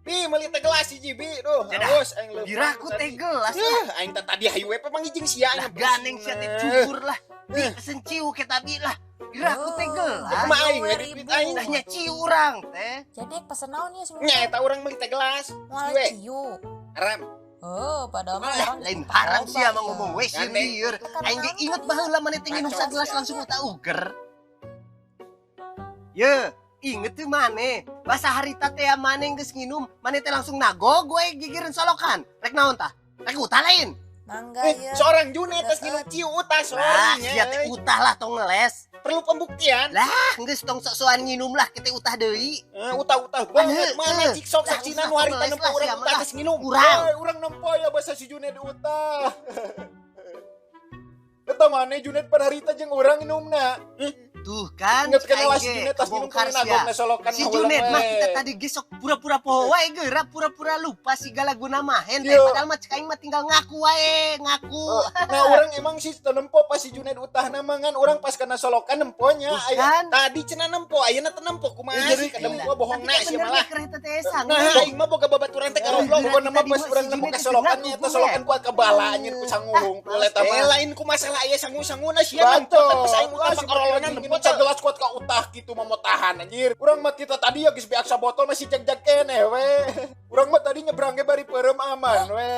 Bi meuli teh gelas hiji bi duh haus aing leumpang. Diraku teh gelas lah. Aing teh tadi hayu we pamanggih jeung sia aing. Ganeng sia teh cukur lah. Bi pesen ciu ke tadi lah. Diraku teh gelas. Kumaha aing we duit aing. Lah nya ciu urang teh. Jadi pesen naon ieu sih? Nya eta urang meuli teh gelas. Moal ciu. Haram. Oh, padahal mah orang lain parang sia mah ngomong we sieun lieur. Aing ge inget baheula maneh teh nginum sagelas langsung tak uger. Ye. Inget tuh maneh, bahasa harita teh maneh geus nginum, maneh teh langsung nagog we gigireun solokan. Rek naon tah? Rek utah lain. Mangga ya. Seorang Junet geus nginum ciu utah soalnya. Lah, sia teh utah lah tong ngeles. Perlu pembuktian. Lah, geus tong sok-sokan nginum lah kita utah deui. Utah-utah banget mana cik sok saksina nu harita nempo urang utah geus nginum. Urang. Urang nempo ya bahasa si Junet utah. Eta maneh Junet pada harita jeung urang nginumna. Tuh kan, inget kan si Junet tas minum nagog solokan. Si Junet mah kita tadi gesok pura-pura poho wae geura, pura-pura lupa sigala guna mahen teh padahal mah cek aing mah tinggal ngaku wae, ngaku. Nah, urang emang sih teu nempo pas si Junet utahna mah ngan urang pas kana solokan nemponya. Aya tadi cenah nempo, ayeuna teu nempo kumaha sih kadempo bohongna sia malah. Nah, aing mah boga babaturan teh karoblok pokona mah pas urang nempo ka solokan nya eta solokan kuat kabala anjir ku sangu hungkul eta mah. Lain ku masalah aya sangu-sanguna sia nempo tapi aing utah pakarolona nempo gelas kuat ka utah gitu mah mau tahan anjir. Urang mah kita tadi ya geus beak sabotol masih jag-jag keneh we. Urang mah tadi nyebrang ge bari peureum aman we.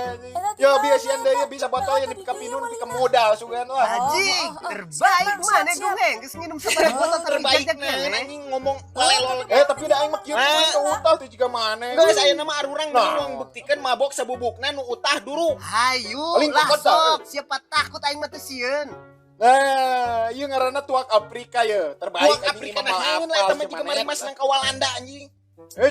Ya biasian deui bisa botol yang dipika pinun pika modal sugan lah. Anjing, terbaik maneh dongeng geus nginum sabaraha botol terbaik anjing ngomong walelol. Tapi da aing mah kieu ka utah teh jiga maneh. Geus ayeuna mah arurang nu ngbuktikeun mabok sabubukna nu utah duruk. Hayu lah sok, siapa takut aing mah teu sieun. Nah, ieu ngaranna tuak Afrika ye, terbaik tuak Afrika nah lah eta mah jiga marimas nang ka Walanda anjing.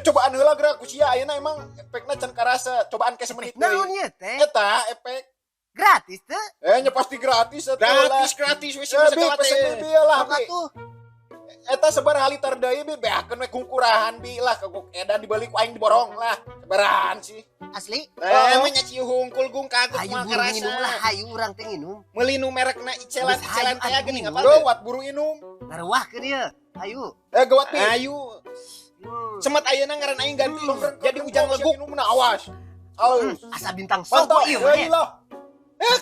Cobaan heula geura ku sia ayeuna emang efekna can karasa, cobaan ke semenit deui. Naon ieu teh? Eta efek gratis teh? Nya pasti gratis atuh. Gratis gratis we sia segala teh. Lah atuh. Eta sabaraha liter deui bi beakeun we kungkurahan bi lah kagok edan dibeli ku aing diborong lah. Sabarahan sih. Asli? Emang nya ciu hungkul gung kagok moal karasa. Hayu minum lah, hayu urang teh nginum. Meuli nu merekna icelan-icelan teh geuning apa? Gawat buru inum. Ngaruahkeun ieu. Hayu. Gawat bi. Hayu. Semet ayeuna ngaran aing ganti jadi Ujang Leguk. Minumna awas. Halus. Asa bintang sopo ieu mah.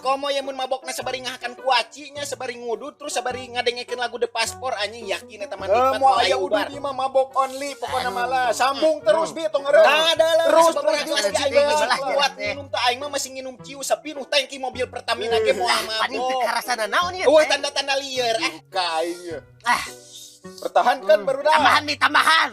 Komo ye mun mabokna sabari ngahakan kuaci nya sabari ngudut terus sabari ngadengekeun lagu The Passport anjing yakin eta mah nikmat moal aya udud ieu mah mabok only pokona malah sambung terus bi tong eureun. Nah, terus terus aing mah kuat minum teh aing mah masih nginum ciu sapinuh tangki mobil Pertamina ge moal mabok. Paning teu karasana naon ieu. Eueuh tanda-tanda lieur ka aing ieu. Pertahankan barudak. Tambahan nih tambahan.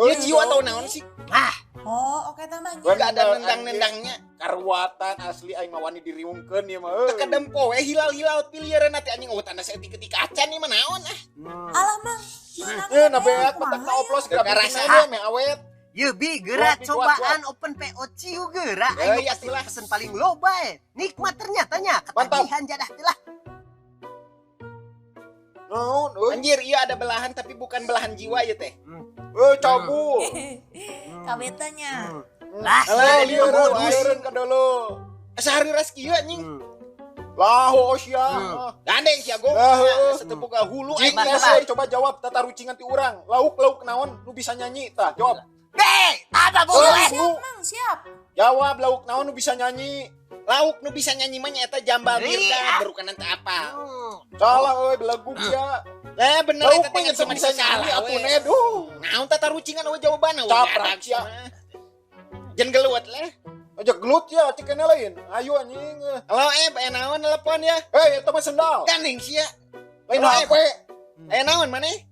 Ieu ciu atau naon sih? Ah. Oh, oke tambahnya. Enggak ada nendang-nendangnya. Karuatan asli aing mah wani diriungkeun ieu mah. Teu kadempo we hilal-hilal piliereun teh anjing oh tanda saeutik ketika acan ieu mah naon ah. Alah mang. Na beak petak na oplos geura karasa meh awet. Ye bi geura cobaan open PO ciu geura aing pasti pesen paling loba e. Nikmat ternyata nya ketagihan jadah teh lah. Naon euy? Anjir ieu ada belahan tapi bukan belahan jiwa ieu teh. Cabul. Kabetanya. Lah, lieureun ka dulu. Asa hareuras kieu anjing. Lah, heuh sia. Gandeng sia gong. Sateu boga hulu aing geus coba jawab tata rucingan ti urang. Lauk-lauk naon nu bisa nyanyi tah? Jawab. Be, tata boleh. Siap, Mang, siap. Jawab lauk naon nu bisa nyanyi. Lauk nu bisa nyanyi mah nyaeta jambal mirda baru kanan teh apa. Salah euy belegug sia. Bener lauk eta teh sama bisa nyanyi atuh neduh. Naon tata rucingan euy jawabanna we. Caprak sia. Jen gelut lah. Aja gelut ya cikena lain. Ayo anjing. Halo aya naon telepon ya? Eta mah sendal. Gandeng sia. Lain HP. Aya naon maneh?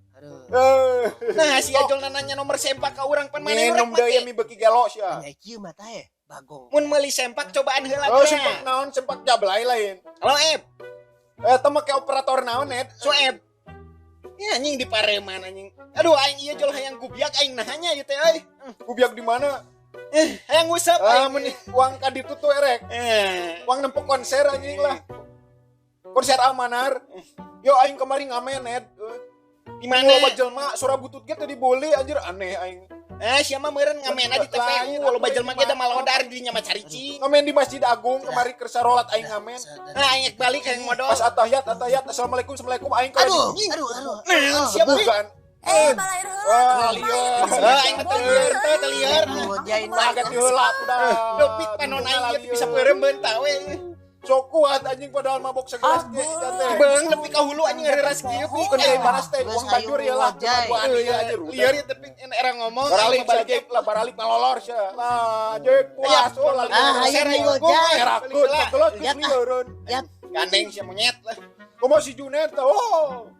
Nah, si Ajol nanya nomor sempak ka urang pan maneh minum deui mi beuki gelo sia. Nya kieu mah teh bagong. Mun meuli sempak cobaan heula. Oh, sempak naon? Sempak jablay lain. Halo Eb. Eta make operator naon Ed? Soeb. Ya anjing di pareman anjing. Aduh aing ieu jol hayang gubiak aing nahanya ieu teh euy. Gubiak di mana? Hayang ngusap aing mun uang ka ditu tuh erek. Uang nempo konser anjing lah. Konser Almanar. Yo aing kemari ngamen Ed. Di mana? Loba jelema sora butut ge teu diboli anjir aneh aing. Eh, sia mah meureun ngamena di TPU, loba jelema ge da malodar di dinya mah caricing. Ngamen di Masjid Agung kemari keur sarolat aing ngamen. Nah, aing balik hayang modal. Pas atahiyat atahiyat assalamualaikum assalamualaikum aing kalau Aduh, aduh, aduh. Nah, siap bukan. Eh, balair heula. Wah, lieur. Eh, aing mah telieur teh telieur. Ngojain Bagat heula udah. Dopik panon aing ge bisa peureum beunta we. Sok kuat anjing padahal mabok segelas ge teh. Beung nepi ka hulu anjing ngeureras kieu Bukan dari panas teh, uang bajur ya lah. Iya, lieur ya tapi era ngomong baralik balik lah, baralik malolor sia. Lah, jek puas oh lali. Ah, ayo ngojay. Rakut, tegelot lieureun. Gandeng sia monyet lah. Komo si Junet teh, oh.